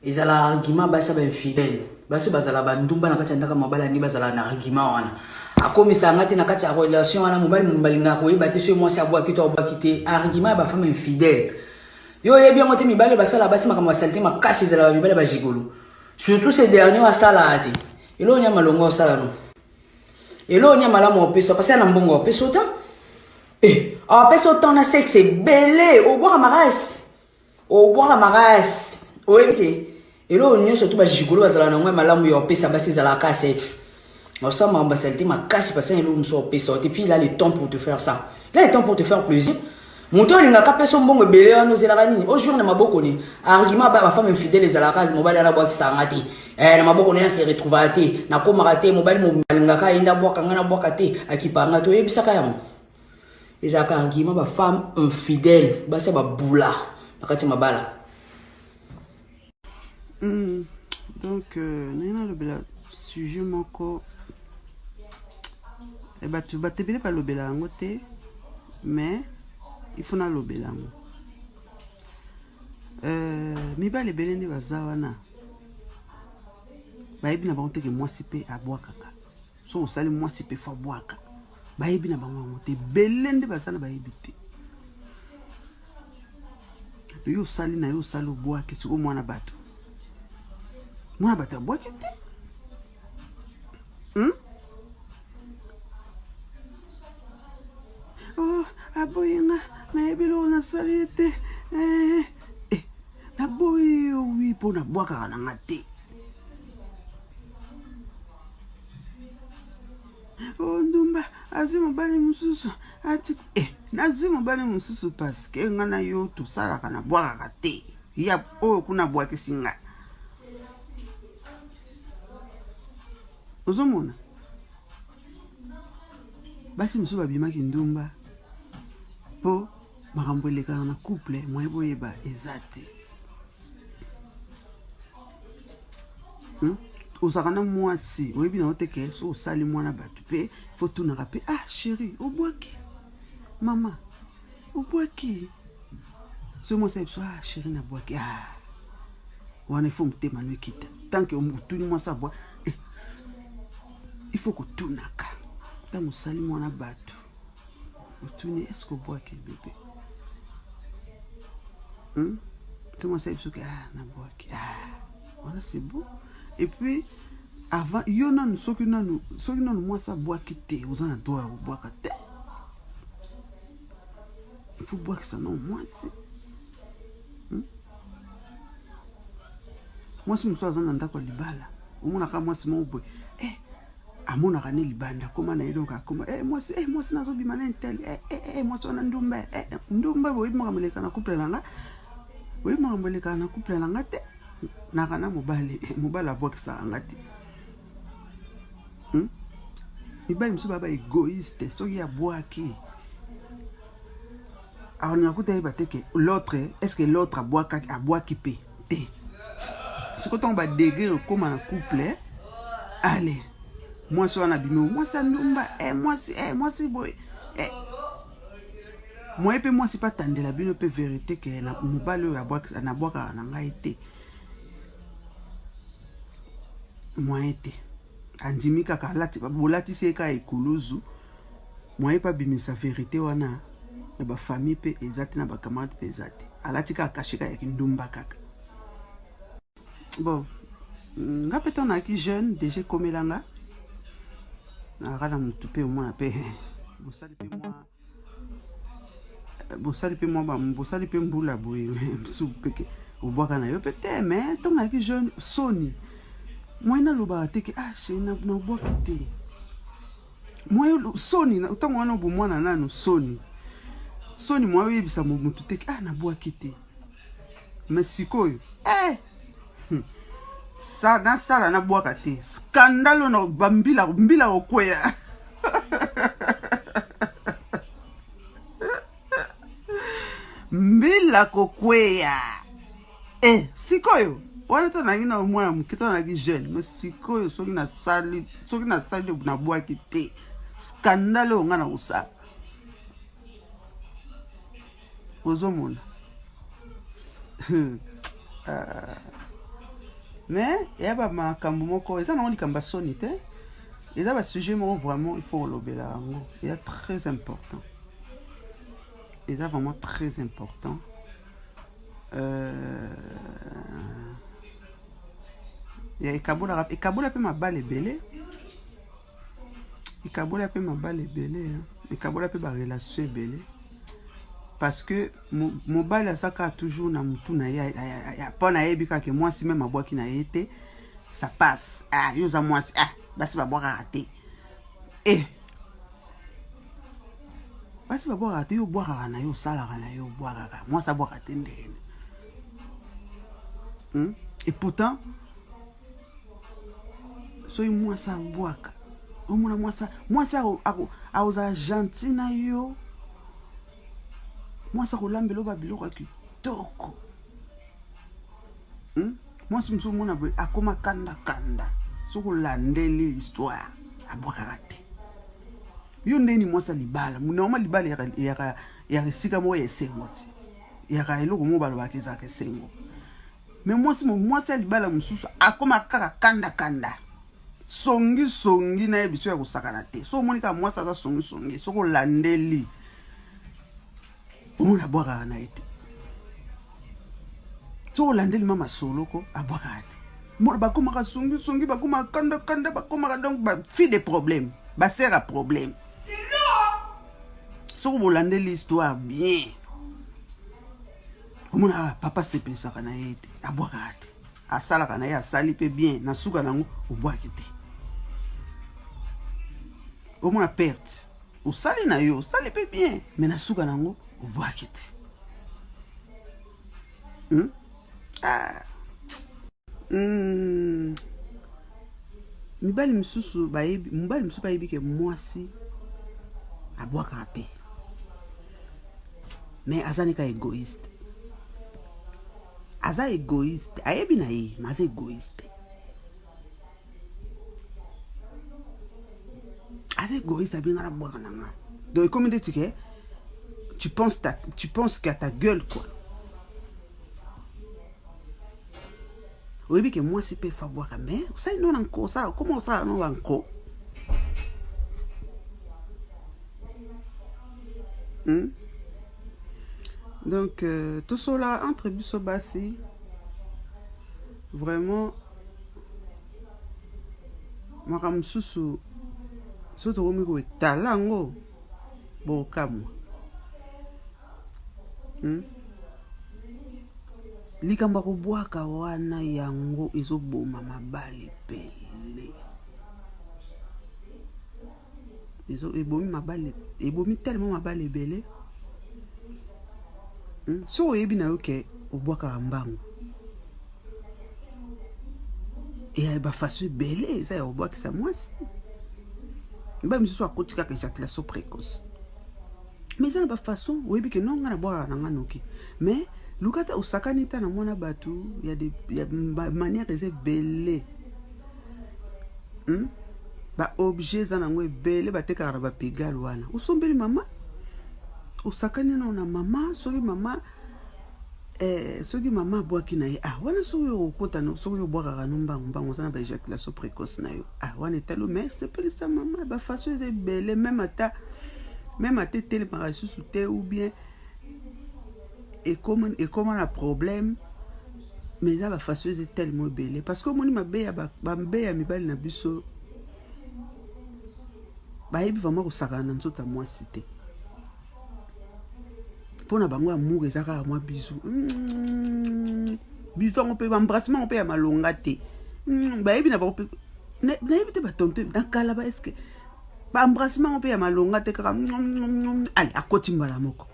Ezala argument basi ya ba infidèle basi oyo bazala bandumba na kati ya ndako ya mabala nde bazala na argument wana akomisa nga te na kati ya relation wana mobali balingaka koyeba te soki mwasi abwaki to abwaki te argument ya bafemme infidèle yo oyebi yango te mibali basala basi makambo ya salite makasi ezala bamibali ya bagigolo surtout ce dernier oyo asalaka te eloko nya malonga osala no eloko nya malamu opesa pasi ya na mbongo opesa ota eh, apesa otan na sexe ebele obwaka makasi Obwaka makasi. Oyebi te. Eloko nyonso tu ba gigolo bazala na yango ya malamu ya opesa basi ezalaka ka sexe. Osala makambo ya salite makasi parce que eloko mosusu opesa yo te. Puis il a le temps pour te faire ça. Il a le temps pour te faire plaisir. Moto alingaka apesa mbongo ebele wana ozelaka nini? Ojour na maboko ne. Argument ba femme infidèle ezalaka mobali wana abwakisaka nga te. Eh, na maboko ne se retrouvaka te. Nakomaka te mobali alingaka ye nde abwaka nga nabwaka te. Akipaka nga te oyebisaka yango. Ezalaka argument ba femme infidèle basi ya babula na kati ya mabala. Donc euh, naye nalobela sujet moko eh, bato bato ebele balobela yango te mais il faut nalobela yango euh, mibali ebele nde baza wana bayebi na bango teke mwasi mpe abwakaka Soki osali mwasi pe fo abwaka. Bayebi na bango yango te. Ebele nde baza na bayebi te. Yo osali na yo osali obwaki sikoyo mwana bato. Mwana bato abwaki te. Hmm? Oh, aboyi nga nayebi eloko nasali ye te eh, eh, naboyi yo wi mpo nabwakaka na nga te Oh, ndumba azwi mobali mosusu ati eh, nazwi mobali mosusu parceke nga na yo tosalaka na bwakaka te ya oyo kuna abwakisi nga ozomona basi mosusu babimaki ndumba mpo makambo elekaka na couple moye boyeba eza te Hmm? ozalaka na mwasi oyebi na yo te ke so osali mwana bato mpe fo tunaka mpe ah chéri obwaki mama obwaki so mwasi ayebi so ah chéri nabwaki ah wana ifo motema no ekita tant ke otuni mwasi abwa eh, ifo kotunaka ntango osali mwana bato otuni est ce que obwaki bebe hmm? ntango mwasi ayebi soki ah nabwaki ah wana c'est bon et puis avant yo nanu soki nanu soki nanu mwasi abwaki te oza na droit ya kobwaka te il faut bwakisa nanu mwasi hmm? mwasi mosusu aza na ndako ya libala omonaka mwasi moko boye eh, amonaka ne libanda akoma na ye donc akoma eh, mwasi eh, mwasi nazobima na intel eh, eh, eh, mwasi wana ndumba eh, eh, ndumba boyebi makambo eleka na couple na nga boyebi makambo elekaka na couple na nga te naka na mobali mobali abwakisaka nga te hmm? mibali mosusu baba egoïste soki abwaki akolinga kuta yeba te ke l'autre est ce que l'autre abwakaki abwaki mpe te sikoyo ntango badegre ekóma na couple ale mwasi wana abimi mwasi ya ndumba eh, mwasi eh, mwasi boye eh. Moyen pe mwasi pe atandela bino pe verite ke na mobali oyo nabwakaka na ngai te moyen te andimi kaka alati bolatisi ye kaka ekuluzu moyen pe abimisa verite wana na ba famille pe eza te na ba camarade pe eza te alati kaka kashe kaka ya kindumba kaka bon nga pe ntango nayaki jeune deja ekomela nga nayaka na motu pe omona pe bosali pe mwa bosali mpe mwa bosali mpe mbula boye mosusu peke obwaka na yo mpe te mais ntango nayaki jeune soni moi nalobaka te ke ah chéri nabwaki te moi soni ntango wana bomwana nanu soni soni moi oyebisa motu te ke ah nabwaki te mais sikoyo eh hmm. sa nasala nabwaka te scandale oyo bambila mbila kokweya mbila kokweya eh sikoyo wana to nangi na mwana moke to nayaki jeune mais sikoyo soki nasali soki nasali nabwaki te scandale oyo ngai nakosala ozomona ah. Mais eya ba makambo moko eza nango likambo ya soni te, eza ba sujet moko vraiment il faut kolobela yango, eza très important, eza vraiment très important. Euh, ya ekabolaka ekabola mpe mabala ebele, ekabola mpe mabala ebele, ekabola mpe barelation ebele, parce que mobali aza kaka toujours na mutu na ye mpo nayebi kaka ke mwasi meme abwaki na ye te, ça passe. Ah, yo oza mwasi, ah, basi babwakaka te, eh basi babwakaka te, yo obwakaka na yo, osalaka na yo, obwakaka, mwasi abwaka te ndenge? Et pourtant soki mwasi abwaka, omona mwasi mwasi akozala gentil na yo, mwasi akolambela yo babiloko ya kitoko. Mwasi mosusu omona boye akoma kandakanda, soki olandeli histoire, abwakaka te. Yo ndeni mwasi ya libala, normal libala eyaka esika moko ya esengo ti eyaka eloko moko balobaka ezalaka esengo, mais mwasi mwasi ya libala mosusu akoma kaka kandakanda, songisongi na ye biso ya kosakana te. So omoni kaka mwasi aza songisongi, soki olandeli, omoni abwakaka na ye te. Soki olandeli ma masoloko, abwakaka te. Bakomaka songisongi, bakomaka kandakanda, bakomaka donc bafille de problème, basere ya problème. Soki bolandeli histoire bien, omona papa asepelisaka na ye te, abwakaka te, asalaka na ye, asali mpe bien, na suka nango obwaki te, omona perte. Osali na yo, osali mpe bien, mais na suka nango obwaki te. Ah. Mibali mosusu bayebi, mobali mosusu bayebi ke mwasi abwakaka mpe, mais aza nika égoïste, aza égoïste, ayebi na ye, mais aza égoïste, aza égoïste. Abenga na bwaka na nga, donc ekomi ndeti ke tu penses qu'à ta gueule quoi. Oyebi ke mwasi mpe fa bwaka, mais osali no na nko, osala koma osala no banko. Donc tosola entre biso basi vraiment. Makambo mosusu so tokomi koetala yango, bokamwa. Likambo ya kobwaka wana, yango ezoboma mabala ebele, ebomi mabala, ebomi tellement mabala ebele. Soki oyebi na yo ke obwakaka mbangu, eya bafaçon ebele eza ya kobwakisa mwasi. Mibali mosusu akoti kaka éjaculation précoce, mais eza na bafaçon oyebi ke non, nga nabwakaka na nga noki, mais luka ta osakani ta na mwana bato ya manière eza ebele. Baobjet eza nango ebele, batekaka na bapigale wana, osombeli mama, osakani nano na mama. Soki mama soki mama abwaki na ye, ah, wana soki okota, soki obwakaka no mbangu mbangu, oza na baéjaculation précoce na yo, ah, wana etali, mais sepelisa mama. Bafaçon eza ebele, même ata etelemaka lisusu te ou bien ekoma na problème, mais eza bafaçon eza tellement ebele, parce que omoni mabe ya mabe ya mibali na biso, bayebi vraiment kosakana na nzoto ya mwasi te. Mpo na bango amour eza kaka mwa bisou, bisou yango mpe baembrassement yango mpe ya malonga te. Bayebi na bango mpe, nayebi te, batonto na kala ba est-ce baembrassement yango mpe ya malonga te, kaka ale akoti mbala moko.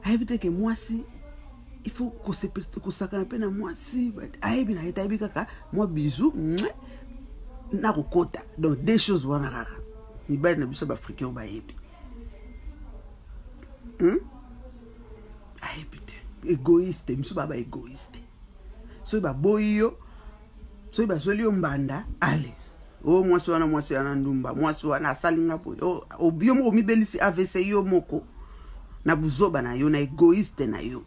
Ayebi te ke mwasi il faut kosakana mpe na mwasi. Ayebi na ye te, ayebi kaka mwa bisou na kokota, donc deux choses wana kaka mibali na biso baafricain oyo bayebi. Ayebi te, égoïste. Misu baa baégoïste, soki baboyi yo, soki bazweli yo mbanda, ale o mwasi wana, mwasi wana ndumba, mwasi wana asalinga boye. Yo moko omibelisi AVC yo moko na buzoba na yo, na égoïste na yo.